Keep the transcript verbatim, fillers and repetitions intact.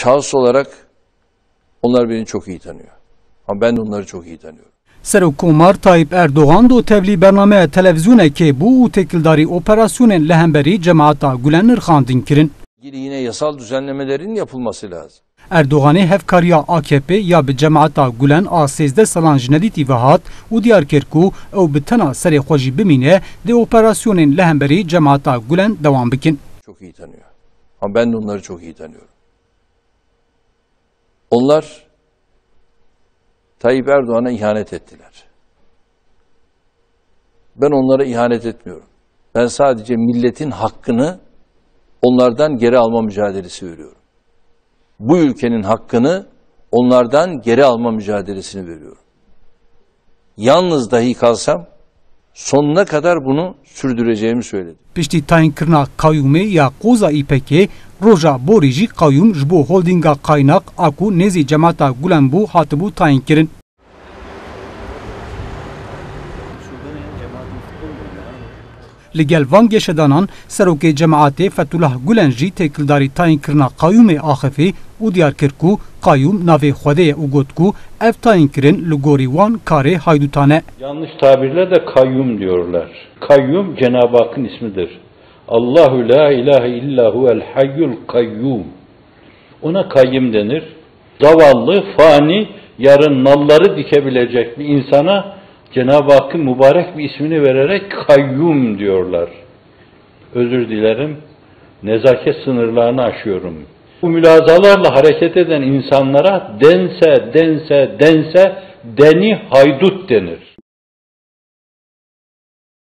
Şahıs olarak onlar beni çok iyi tanıyor. Ama ben de onları çok iyi tanıyorum. Serokkomar Tayyip Erdogan do tevlî bernameya televizyonekê bû û têkildarî operasyonên li hemberî cemaeta Gulen nirxandin kirin. İlgili yine yasal düzenlemelerin yapılması lazım. Erdoganê hevkariya A K P ya bi cemaeta Gulen a sêzdeh salan ji nedîtî ve hat û diyar kir ku ew bi tena serê xwe jî bimîne, dê operasyonên li hemberî cemaeta Gulen dewam bikin. Çok iyi tanıyor. Ama ben de onları çok iyi tanıyorum. Onlar Tayyip Erdoğan'a ihanet ettiler. Ben onlara ihanet etmiyorum. Ben sadece milletin hakkını onlardan geri alma mücadelesi veriyorum. Bu ülkenin hakkını onlardan geri alma mücadelesini veriyorum. Yalnız dahi kalsam sonuna kadar bunu sürdüreceğimi söyledim. Piştî tayinkirina qayûmê ya qoza Îpekê, roja borî jî qayûm ji bo holdînga Qaynak a ku nêzî cemata Gulen bû hatibû tayînkirin. Li gel van geşedanan, serokê cemaetê Fetullah Gulen jî têkildarî tayînkirina qayûmê axifî û diyar kir ku qayûm navê Xwedê ye û got ku ev tayînkirin li gorî wan karê haydûtan e. Yanlış tabirle de kayyum diyorlar. Kayyum Cenab-ı Hakk'ın ismidir. Allahu la ilahe illa huvel hayyul kayyum. Ona kayyım denir. Zavallı, fani, yarın nalları dikebilecek bir insana Cenab-ı Hakk'ın mübarek bir ismini vererek kayyum diyorlar. Özür dilerim, nezaket sınırlarını aşıyorum. Bu mülazalarla hareket eden insanlara dense, dense, dense deni haydut denir.